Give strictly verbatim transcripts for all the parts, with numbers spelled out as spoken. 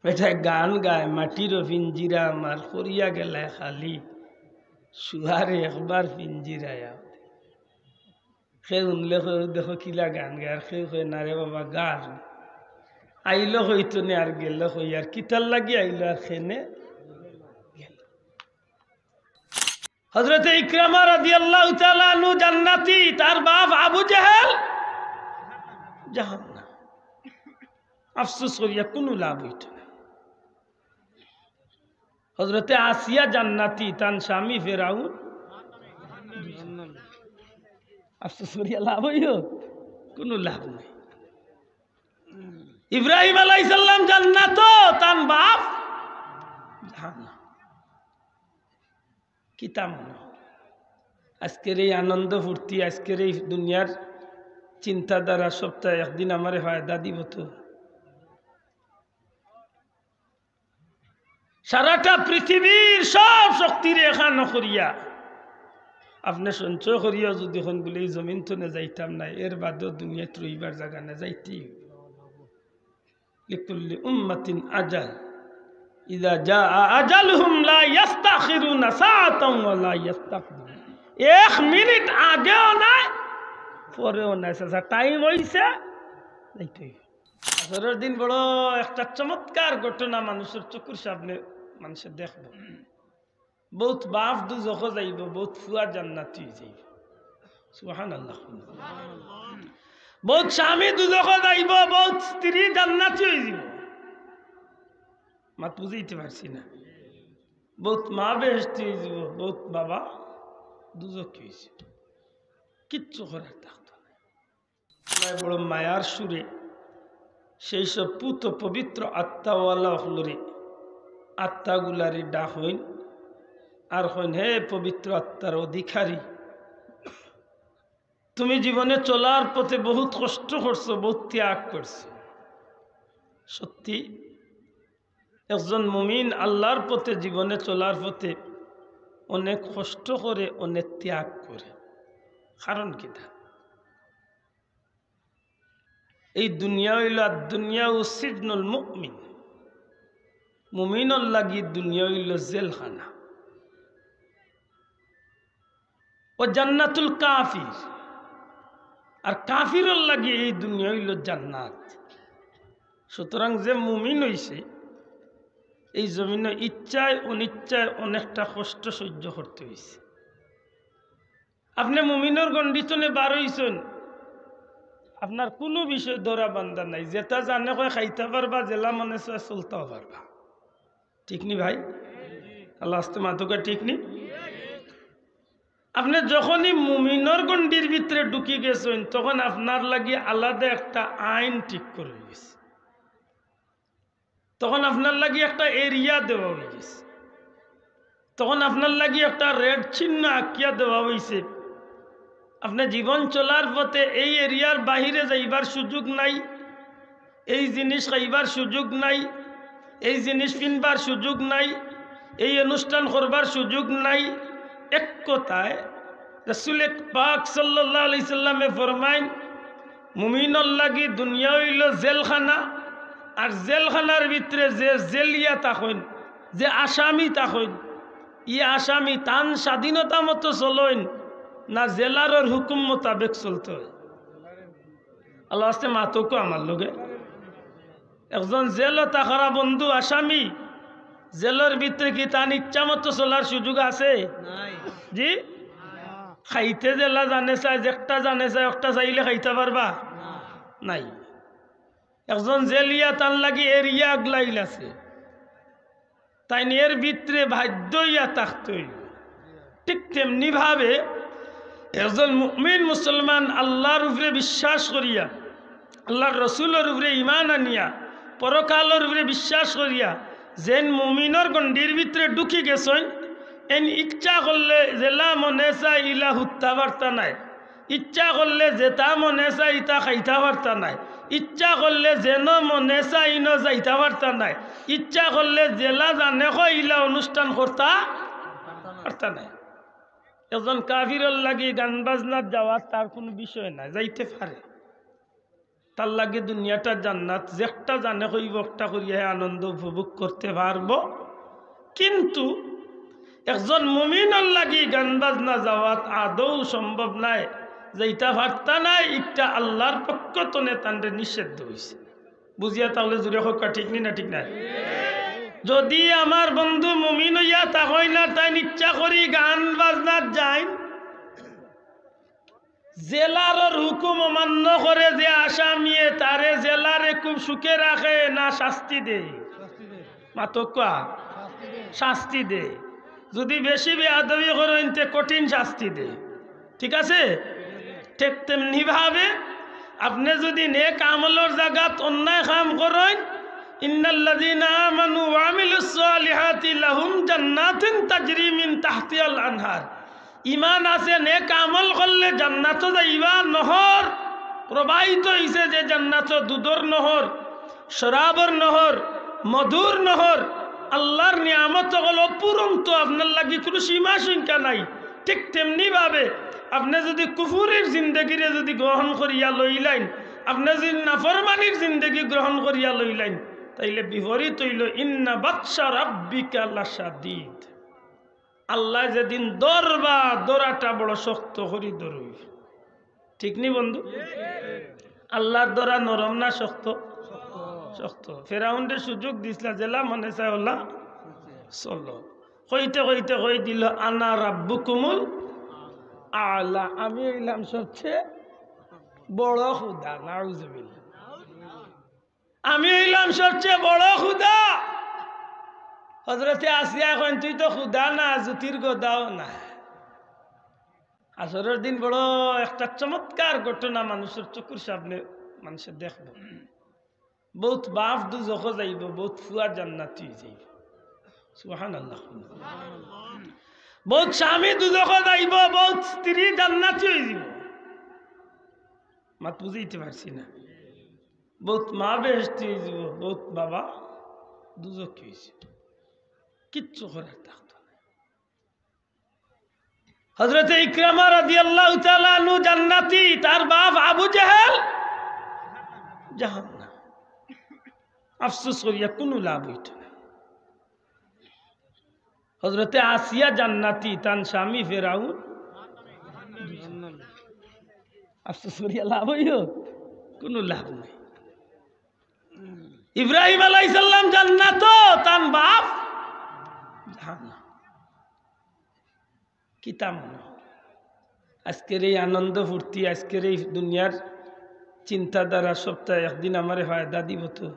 বেটায় গান গায়, "মাটির পিঞ্জিরা আমার করিয়া গেলায় খালি, শুয়ারে একবার পিঞ্জিরায় আও।" কেউ হুনলে কয়, "দেখো কিলা গান গায়," আর কেউ কয়, "না রে বাবা, গান।" আইলো কইতো নে আর গেলো কই, আর কিতার লাগি আইলো আর কেনে গেলো। হযরতে ইকরামা রাদিয়াল্লাহু তাআলা আনহু জান্নাতি, তার বাপ আবু জেহেল জাহান্নাম। আফসোস করিয়া কুনু লাভ অইতো না। হযরতে আসিয়া জান্নাতি, তান স্বামী ফেরাউন। আফসোস করিয়া লাভ অইবো? কুনু লাভ নাই। ইব্রাহিম আলাইহিস সালাম জান্নাতো, তান বাপ জাহান্নাম। কিতা মনো? আজকের এই আনন্দ ফুর্তি, আজকের এই দুনিয়ার চিন্তাধারা সবটা একদিন আমারে ফায়দা দিবো তো? সারাটা পৃথিবীর সব শক্তিরে একখান করিয়া, আপনে সঞ্চয় করিয়া যুদি কইন বুলে, "এই জমিন তনে যাইতাম নায়, এর বাদেও দুনিয়াত রইবার জাগা না, যাইতেই অইবো।" লিকুল্লি উম্মাতিন আজাল, ইযা জাআ আজালুহুম লা ইয়াস্তাখিরুনা সাআতাও ওয়া লা ইয়াস্তাকদিমুন। এক মিনিট আগেও নাই, পরেও নাই। চাচা, টাইম অইছে, যাইতেই অইবো। হাশরর দিন বড় একটা চমৎকার ঘটনা মানুষর চকুর সামনে মানুষে দেখবো। বউত বাপ দুজখো যাইবো, বউত ফুয়া জান্নাতি অইযাইবো। সুবহানাল্লাহ। বউত স্বামী দুজখো যাইবো, বউত স্ত্রী জান্নাতি অইযাইবো। মাত বুঝাইতে পারছি না? বউত মা বেহেশতি অইযাইবো, বউত বাবা দুজখি অইযাইবো। কিচ্ছু করার থাকতো না। আল্লায় বড় মায়ার সুরে সেই সব পুত পবিত্র আত্মাওয়ালা অকলরে, আত্মাগুলারে ডাকইন আর কইন, "হে পবিত্র আত্মার অধিকারী, তুমি জীবনে চলার পথে বহুত কষ্ট করছো, বহুত ত্যাগ করছো।" সত্যি, একজন মুমিন আল্লাহর পথে, জীবনে চলার পথে অনেক কষ্ট করে, অনেক ত্যাগ করে। কারণ কিতা? এই দুনিয়া অইলো, আর দুনিয়া ও সিজনুল মুমিন, মুমিনর লাগি দুনিয়া অইলো জেলখানা। ও জান্নাতুল কাফির, আর কাফিরর লাগি এই দুনিয়া অইলো জান্নাত। সুতরাং যে মুমিন অইছে, এই জমিনো ইচ্ছায় অনিচ্ছায় অনেকটা কষ্ট সহ্য করতে অইছে। আপনে মুমিনর গন্ডি তনে বার অইছইন, আপনার কুনু বিষয় ধরা বান্ধা নাই, যেটা জানে কয় খাইতা পারবা, যেলা মনে চায় চলতাও পারবা। ঠিক নি ভাই? আল্লাহ আস্তে মাতুকা, ঠিক নি? আপনে যখনই মুমিনর গন্ডির ভিতরে ঢুকি গেছইন, তখন আপনার লাগি আলাদা একটা আইন ঠিক করা অইগেছে। তখন আপনার লাগি একটা এরিয়া দেওয়া অইগেছে, তখন আপনার লাগি একটা রেড চিহ্ন আঁকিয়া দেওয়া অইছে। আপনে জীবন চলার পথে এই এরিয়ার বাহিরে যাইবার সুযোগ নাই, এই জিনিস খাইবার সুযোগ নাই, এই জিনিস ফিনবার সুযোগ নাই, এই অনুষ্ঠান করবার সুযোগ নাই। এক কথায়, রাসূলে পাক সাল্লাল্লাহু আলাইহি সাল্লামে ফরমাইন, মুমিনর লাগি দুনিয়া অইলো জেলখানা, আর জেলখানার ভিতরে যে জেলিয়া থাকইন, যে আসামি থাকইন, ই আসামি তান স্বাধীনতা মতো চলইন, না জেলারর হুকুম মোতাবেক চলতে অয়? আল্লাহ আস্তে মাতুকা আমার লগে। একজন জেলো থাকরা বন্ধু আসামি, জেলর ভিতরে কি তান ইচ্ছা মতো চলার সুযোগ আছে? নাই। জি? খাইতে যেলা জানে চায়, যেটা জানে চায়, ওটা চাইলে খাইতা পারবা? না। নাই। একজন জেলিয়া, তান লাগি এরিয়া আগলাইল আছে, তাইন এর ভিতরে বাধ্য অইয়া থাকতে অইবো। ঠিক তেমনি ভাবে একজন মুমিন মুসলমান আল্লাহর উপরে বিশ্বাস করিয়া, আল্লাহর রসুলর উপরে ঈমান আনিয়া, পরকালর উপরে বিশ্বাস করিয়া যেইন মুমিনর গন্ডির ভিতরে ঢুকি গেছইন, এইন ইচ্ছা করলে যেলা মনে চায় ইলা হুত্তা পারতা নায়, ইচ্ছা করলে যেটা মনে চায় ইটা খাইতা পারতা নায়, ইচ্ছা করলে যেন মনে চায় ইনো যাইতা পারতা নায়, ইচ্ছা করলে যেলা জানে কয় ইলা অনুষ্ঠান করতা পারতা নায়। একজন কাফিরর লাগি গান বাজনাত যাওয়া তার কুনু বিষয় নায়, যাইতে পারে। তার লাগি দুনিয়াটা জান্নাত, যেকটা জানে কইব একটা করিয়া হে আনন্দ উপভোগ করতে পারবো। কিন্তু একজন মুমিনর লাগি গান বাজনা যাওয়াত আদৌ সম্ভব নায়, যেটা পারতা নায়, ইটা আল্লাহর পক্ষ তনে তানরে নিষেধ অইছে। বুঝিয়া তাহলে জুরে কউক্কা, ঠিক নি না ঠিক নায়? যদি আমার বন্ধু মুমিন অইয়া থাকইন না, তাইন ইচ্ছা করি গান বাজনাত যাইন, জেলারর হুকুম অমান্য করে যে আসামিয়ে, তারে জেলারে খুব সুখে রাখে না শাস্তি দেয়? মাতউক্কা। শাস্তি দেয়। যদি বেশি বেয়াদবি করইন তে কঠিন শাস্তি দেয়, ঠিক আছে? ঠিক তেমনি ভাবে আপনে যদি নেক আমলর জাগাত অন্যায় কাম করইন, ইন্নাল্লাযীনা আমানু ওয়া আমিলুস সালিহাতি লাহুম জান্নাতুন তাজরি মিন তাহতিহাল আনহার, ইমান আছে, নেক আমল করলে জান্নাতো যাইবা। নহর প্রবাহিত অইছে যে জান্নাতো দুধর নহর, শরাবর নহর, মধুর নহর, আল্লাহর নিয়ামত অকল অফুরন্ত, আপনার লাগি কুনু সীমা সংখ্যা নাই। ঠিক তেমনি ভাবে আপনে যদি কুফুরির জিন্দেগিরে যদি গ্রহণ করিয়া লইলাইন, আপনে যদি নাফরমানির জিন্দেগি গ্রহণ করিয়া লইলাইন, তাইলে বিপরীত অইলো, ইন্না বাতশা রাব্বিকা লাশাদীদ। আল্লায় যেদিন ধরবা, ধরাটা বড় শক্ত করি ধরইন। ঠিক নি বন্ধু? আল্লাহর ধরা নরম না শক্ত? শক্ত। ফেরাউনরে সুযোগ দিছলা, যেলা মনে চায় অলা চলো। কইতে কইতে কই দিল, "আনা রাব্বুকুমুল আলা, আমি অইলাম সবচেয়ে বড় খুদা।" নাউজুবিল্লাহ। "আমি অইলাম সবচেয়ে বড় খুদা।" হযরতে আসিয়ায় কইন, "তুই তো খুদা না, জুতির গদাও না।" হাশরর দিন বড় একটা চমৎকার ঘটনা মানুষর চকুর সামনে মানুষে দেখবো। বউত বাপ দুজখো যাইবো, বউত ফুয়া জান্নাতি অইযাইবো। সুবহানাল্লাহ। বউত স্বামী দুজখো যাইবো, বউত স্ত্রী জান্নাতি অইযাইবো। মাত বুঝাইতে পারছি না? বউত মা বেহেশতি অইযাইবো, বউত বাবা দুজখি অইযাইবো। কিচ্ছু করার থাকতো না। হযরতে ইকরামা রাদিয়াল্লাহু তাআলা আনহু জান্নাতি, তার বাপ আবু জেহেল জাহান্নাম। আফসোস করিয়া কুনু লাভ অইতো না। হযরতে আসিয়া জান্নাতি, তান স্বামী ফেরাউন। আফসোস করিয়া লাভ অইবো? কুনু লাভ নাই। ইব্রাহিম আলাইহিস সালাম জান্নাতো, তান বাপ জাহান্নাম। কিতা মনো? আজকের এই আনন্দ ফুর্তি, আজকের এই দুনিয়ার চিন্তাধারা সবটা একদিন আমারে ফায়দা দিবো তো?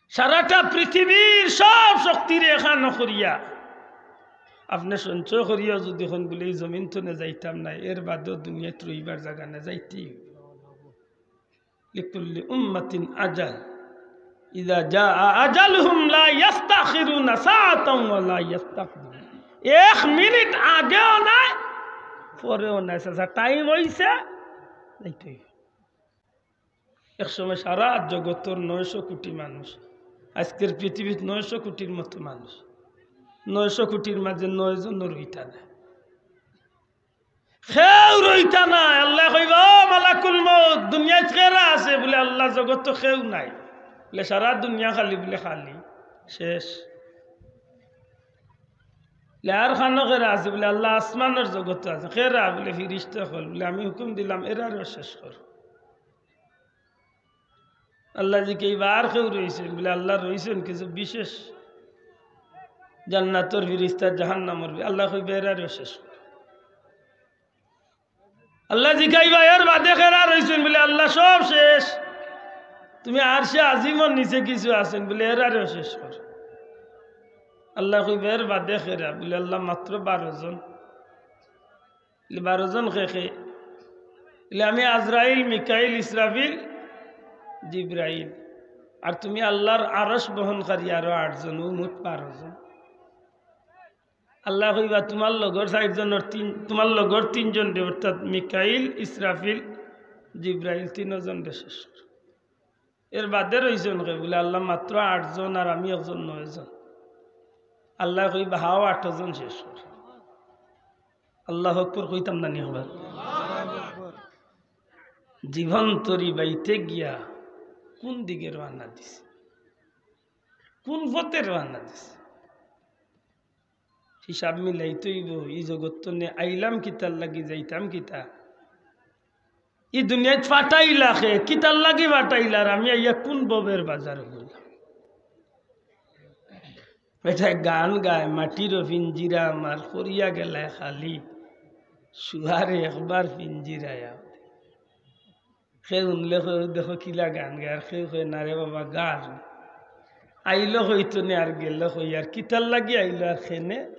সারাটা পৃথিবীর সব শক্তিরে একখানো করিয়া আপনে সঞ্চয় করিয়াও যদি কইন বুলে, "এই জমিন তনে যাইতাম নায়, এর বাদেও দুনিয়াত রইবার জাগা না, যাইতেই অইবো।" লিকুল্লি উম্মাতিন আজাল, ইযা জাআ আজালুহুম লা ইয়াস্তাখিরুনা সাআতান ওয়া লা ইয়াস্তাকদিমুন। এক মিনিট আগেও নায়, পরেও নায়, চাচা, টাইম অইছে, যাইতেই অইবো। এক সময় সারা জগতর নয়শো কোটি মানুষ, আজকের পৃথিবীত নয়শো কোটির মতো মানুষ, নয়শো কোটির মাঝে নয় জনও রইতা নায়, কেউ রইতা নায়। আল্লায় কইবা, "ও মালাকুল মউত, দুনিয়াত কেরা আছে?" বুলে, "আল্লাহ, জগতো কেউ নাই।" বুলে, "সারা দুনিয়া খালি?" বুলে, "খালি।" শেষ। বুলে, "আর খানো কেরা আছে?" বুলে, "আল্লাহ, আসমানর জগতো আছে।" "কেরা?" বুলে, "ফিরিস্তা অকল।" বুলে, "আমি হুকুম দিলাম, এরারেও শেষ কর।" আল্লায় জিকাইবা, "আর কেউ রইছইন?" বুলে, "আল্লাহ, রইছইন কিছু বিশেষ জান্নাতর ফিরিস্তা, জাহান্নামর ফিরিস্তা।" আল্লায় কইবা, "এরারেও শেষ কর।" আল্লায় জিকাইবা, "এর বাদে কেরা রইছইন?" বুলে, "আল্লাহ, সব শেষ। তুমি আরশে আজিমর নিচে কিছু আছইন?" বুলে, "এরারেও শেষ কর।" আল্লায় কইবা, "এর বাদে কেরা?" বুলে, "আল্লাহ, মাত্র বারো জন।" বুলে, "বারো জন কে কে?" বুলে, "আমি আজরাইল, মিকাইল, ইসরাফিল, জিব্রাইল। আর তুমি আল্লাহর আরশ বহনকারী আরো আট জন, অউ মোট বারো জন।" আল্লায় কইবা, "তুমার লগর চাইর জনর তিন, তুমার লগর তিনজনরে, অর্থাৎ মিকাইল, ইসরাফিল, জিব্রাইল, তিনজনরে শেষ কর।" এর বাদে রইছইন কে? বুলে, "আল্লাহ, মাত্র আট জন, আর আমি একজন, নয় জন।" আল্লায় কইবা, "হাও, আট জন শেষ কর।" আল্লাহু আকবার কইতাম না নি একবার? জীবন তরি বাইতে গিয়া কোন দিকে রওয়ানা দিছে, কোন পথে রওয়ানা দিছে? হিসাব মিলাইতে অইবো। ই জগত তনে আইলাম কিতার লাগি, যাইতাম কিতা? ই দুনিয়াত ফাটাইলা কে, কিতার লাগি ফাটাইলা? আর আমি আইয়া কোন ববের বাজার করলাম? এটা গান গায়, মাটির পিঞ্জিরা আমার করিয়া গেলায় খালি, শুয়ারে একবার পিঞ্জিরায় আও। কেউ হুনলে কয়, "দেখো কিলা গান গায়", আর কেউ কয়, "না রে বাবা, গান আইলো কই তনে আর গেলো কই, আর কিতার লাগি আইলো আর কেনে